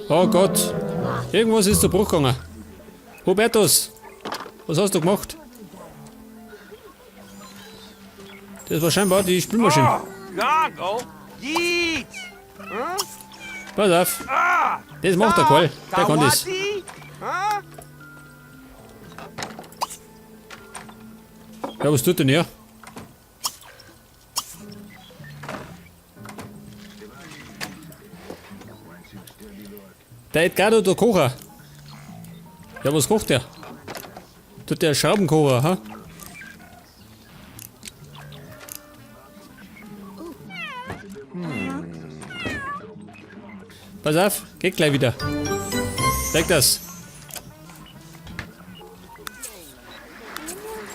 Oh Gott. Irgendwas ist zu Bruch gegangen. Hubertus, was hast du gemacht? Das war scheinbar die Spülmaschine. Pass auf. Das macht der Karl. Der kann das. Ja, was tut denn er? Der Edgardo, der Kocher. Ja, was kocht der? Tut der Schraubenkocher, ha? Pass auf, geht gleich wieder. Zeig das.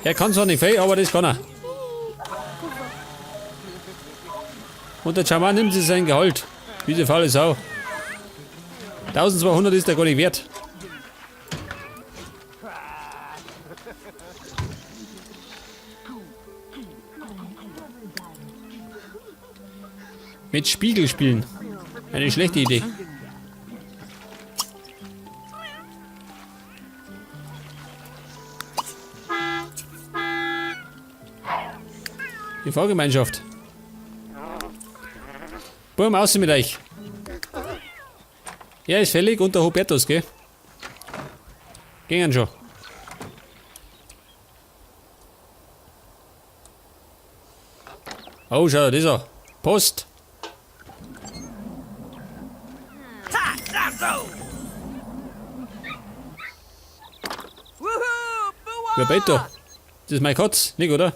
Er kann zwar nicht viel, aber das kann er. Und der Schaman nimmt sich sein Gehalt. Diese faule Sau. 1200 ist der gar nicht wert. Mit Spiegel spielen. Eine schlechte Idee. Die Fahrgemeinschaft. Burm, aus mit euch. Er ist fällig und der Hubertus, gell? Gingen schon. Oh, schau dir das an. Post. Wer bellt da? Das ist mein Katz, nicht, oder?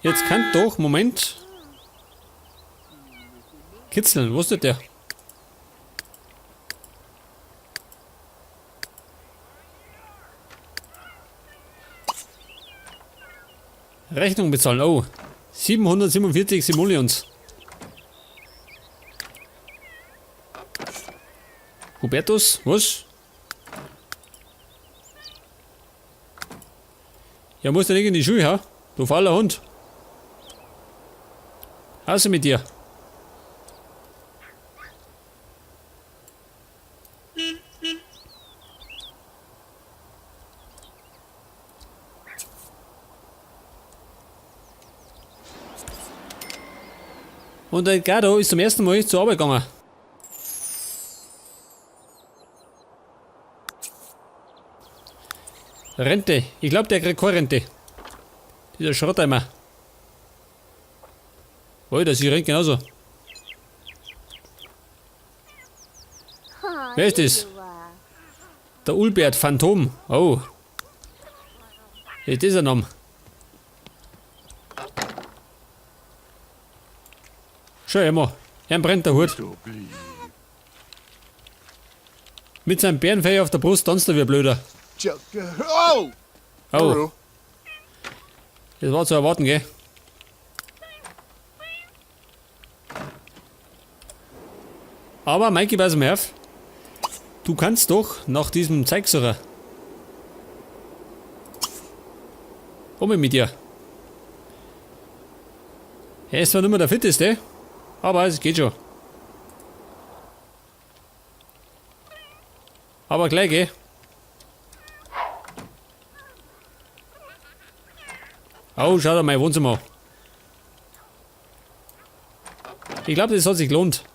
Jetzt kann doch, Moment. Kitzeln, wo ist denn der? Rechnung bezahlen, oh. 747 Simoleons. Hubertus, was? Ja, musst du nicht in die Schule, ha? Du fauler Hund. Außer mit dir. Und der Edgardo ist zum ersten Mal zur Arbeit gegangen. Rente. Ich glaub, der kriegt keine Rente. Dieser Schrotteimer. Alter, sie rennt genauso. Wer ist das? Der Ulbert Phantom. Oh. Ist das ein Name? Schau immer. Er brennt der Hut. Mit seinem Bärenfell auf der Brust tanzt er wie ein Blöder. Oh! Oh. Das war zu erwarten, gell? Aber Mikey, pass mal auf. Du kannst doch nach diesem Zeug suchen. Komm mit dir. Er ist zwar nicht mehr der Fitteste, aber es geht schon. Aber gleich, gell? Oh, schau dir mein Wohnzimmer an. Ich glaub, das hat sich gelohnt.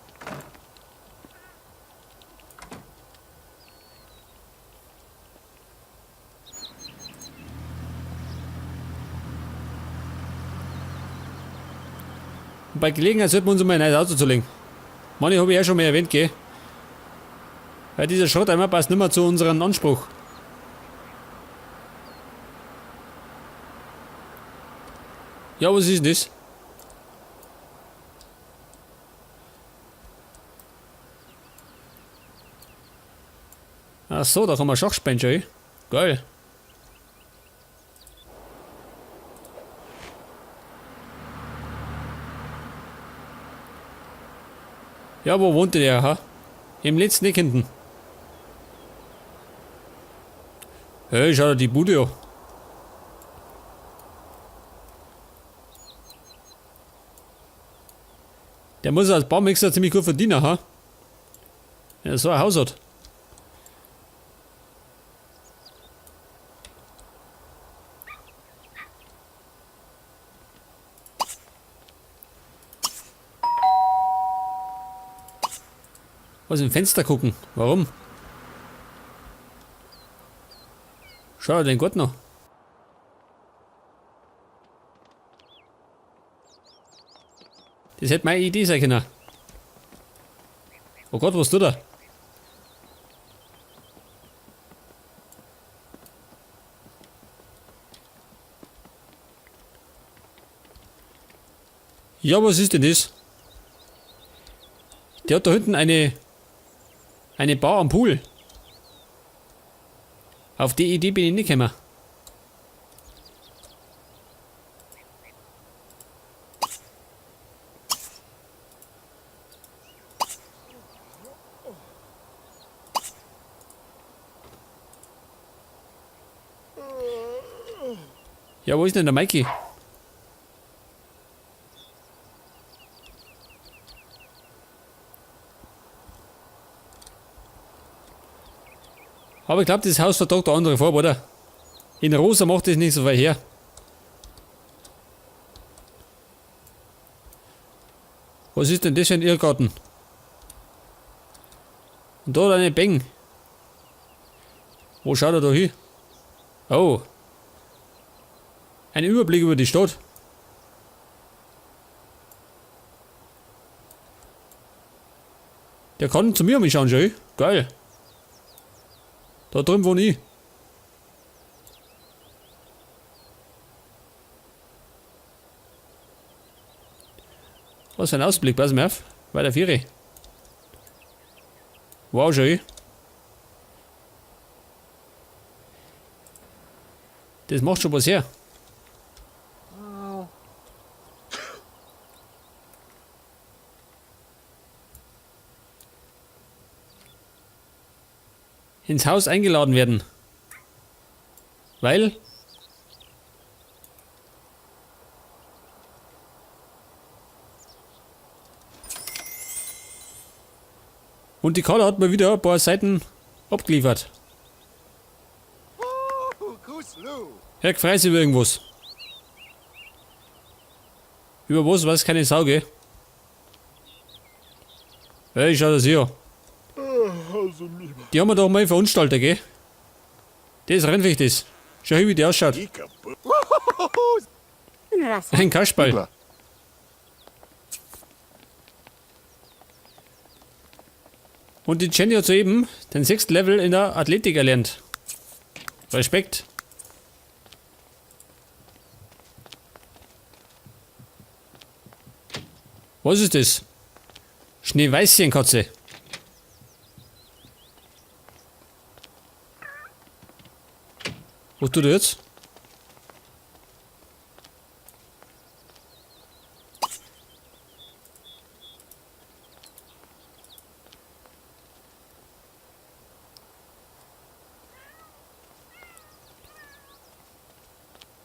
Und bei Gelegenheit sollten wir uns mal ein neues Auto zulegen. Mann, ich hab ich ja schon mal erwähnt, gell? Weil dieser Schrotteimer passt nicht mehr zu unserem Anspruch. Ja, was ist denn das? Ach so, da kann man Schach spielen schon. Geil. Ja, wo wohnt der, ha? Im letzten Eck hinten. Hey, schau dir die Bude an. Der muss als Baumixer ziemlich gut verdienen, ha? Wenn er so ein Haus hat. Was im Fenster gucken? Warum? Schau den Gott noch. Das hätte meine Idee sein können. Oh Gott, was tut er? Ja, was ist denn das? Der hat da hinten eine Bar am Pool. Auf die Idee bin ich nicht gekommen. Ja, wo ist denn der Mikey? Aber ich glaub, das Haus vertragt eine andere Farbe, oder? In Rosa macht das nicht so viel her. Was ist denn das für ein Irrgarten? Und da hat eine Beng. Wo schaut er da hin? Oh. Ein Überblick über die Stadt. Der kann zu mir schauen, schau. Geil. Da drüben wohne ich. Was für ein Ausblick, pass mal auf. Weiter Viere. Wow, schön. Das macht schon was her. Ins Haus eingeladen werden. Weil? Und die Carla hat mir wieder ein paar Seiten abgeliefert. Herr freut sich über irgendwas. Über was weiß keine Sau, gell? Hey, schau das hier. Die haben wir doch mal verunstaltet, gell? Das rennficht ist. Schau hin, wie die ausschaut. Ein Kasperl. Und die Jenny hat soeben den 6. Level in der Athletik erlernt. Respekt. Was ist das? Schneeweißchenkatze. Was tut er jetzt?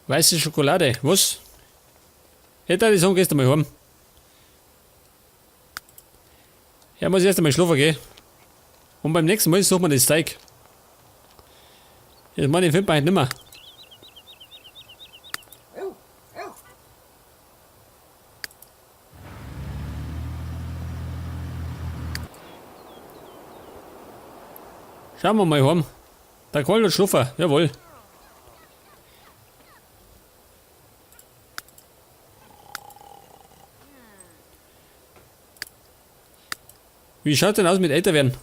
Weiße Schokolade, was? Hätte ich sagen, gehst du mal heim. Ja, muss ich erst einmal schlafen gehen. Und beim nächsten Mal suchen wir das Zeug. Das meine ich, findet man halt nimmer. Schauen wir mal heim. Der Karl hat schlafen, jawohl. Wie schaut denn aus mit älter werden?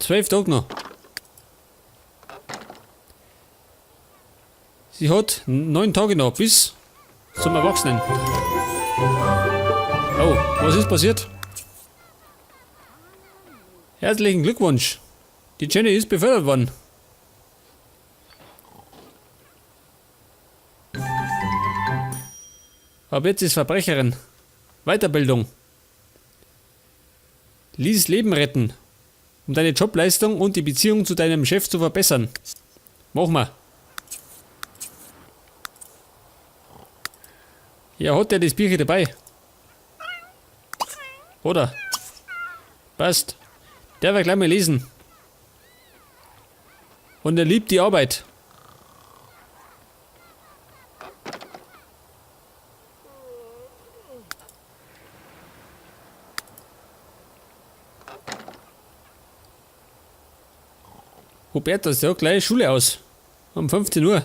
12 Tage noch. Sie hat 9 Tage noch bis zum Erwachsenen. Oh, was ist passiert? Herzlichen Glückwunsch. Die Jenny ist befördert worden. Ab jetzt ist Verbrecherin. Weiterbildung. Lies Leben retten, um deine Jobleistung und die Beziehung zu deinem Chef zu verbessern. Mach mal. Ja, hat der das Bierchen dabei? Oder? Passt. Der wird gleich mal lesen. Und er liebt die Arbeit. Hubertus, der hat gleich Schule aus. Um 15 Uhr.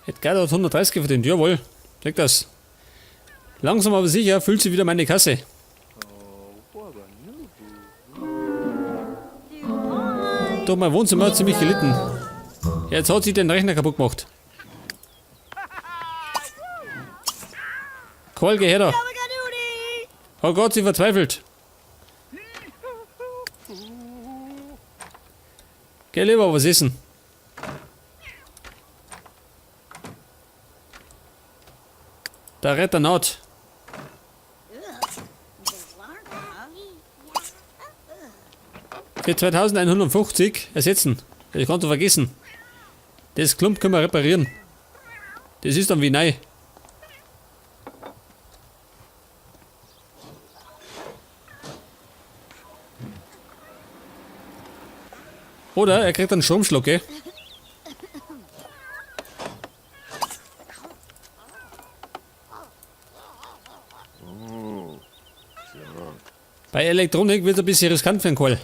Edgar hat 130 verdient, jawohl. Check das. Langsam aber sicher füllt sie wieder meine Kasse. Doch mein Wohnzimmer hat ziemlich gelitten. Jetzt hat sie den Rechner kaputt gemacht. Karl, geh her da. Oh Gott, sie verzweifelt. Geh lieber was essen. Der Retter Naht. Für 2150 ersetzen. Das kannst du vergessen. Das Klump können wir reparieren. Das ist dann wie neu. Oder er kriegt einen Stromschlag, gell? Bei Elektronik wird es ein bisschen riskant für den Karl.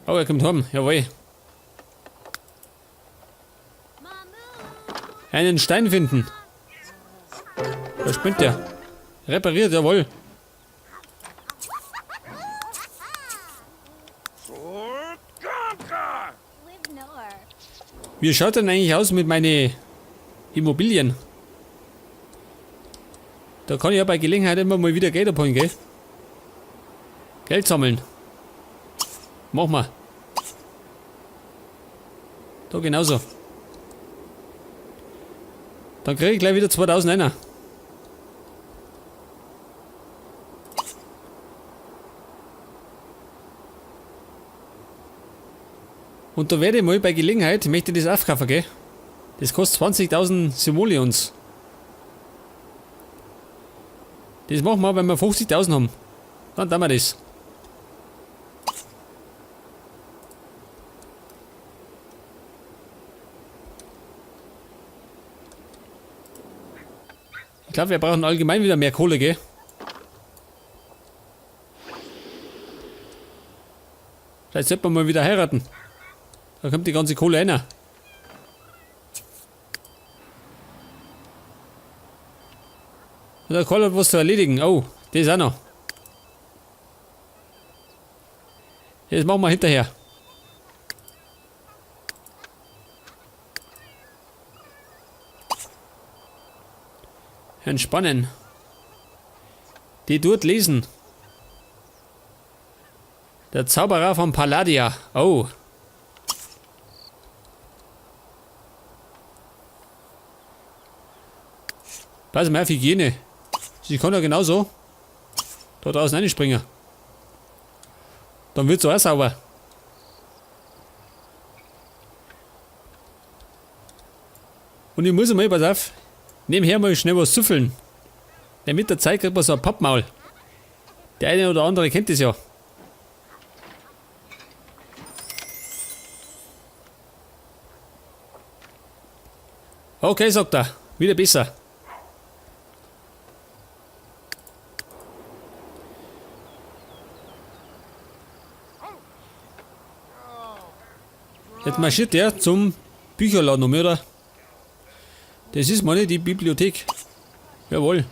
Oh, er kommt heim. Jawohl. Einen Stein finden. Da spinnt der. Repariert, jawohl. Wie schaut denn eigentlich aus mit meinen Immobilien? Da kann ich ja bei Gelegenheit immer mal wieder Geld abholen, gell? Geld sammeln. Mach mal. Da genauso. Dann krieg ich gleich wieder 2000 einer. Und da werde ich mal bei Gelegenheit, möchte ich das aufkaufen, gell? Das kostet 20.000 Simoleons. Das machen wir, wenn wir 50.000 haben. Dann tun wir das. Ich glaub, wir brauchen allgemein wieder mehr Kohle, gell? Vielleicht sollte man mal wieder heiraten. Da kommt die ganze Kohle rein. Und der Karl hat was zu erledigen. Oh, das auch noch. Das machen wir hinterher. Entspannen. Die dort lesen. Der Zauberer von Palladia. Oh. Pass mal auf, Hygiene. Sie kann ja genauso da draußen reinspringen. Dann wird's auch sauber. Und ich muss einmal, pass auf, nebenher mal schnell was zufüllen. Denn mit der Zeit kriegt man so ein Pappmaul. Der eine oder andere kennt das ja. Okay, sagt er. Wieder besser. Jetzt marschiert der zum Bücherladen um, oder? Das ist meine die Bibliothek. Jawohl.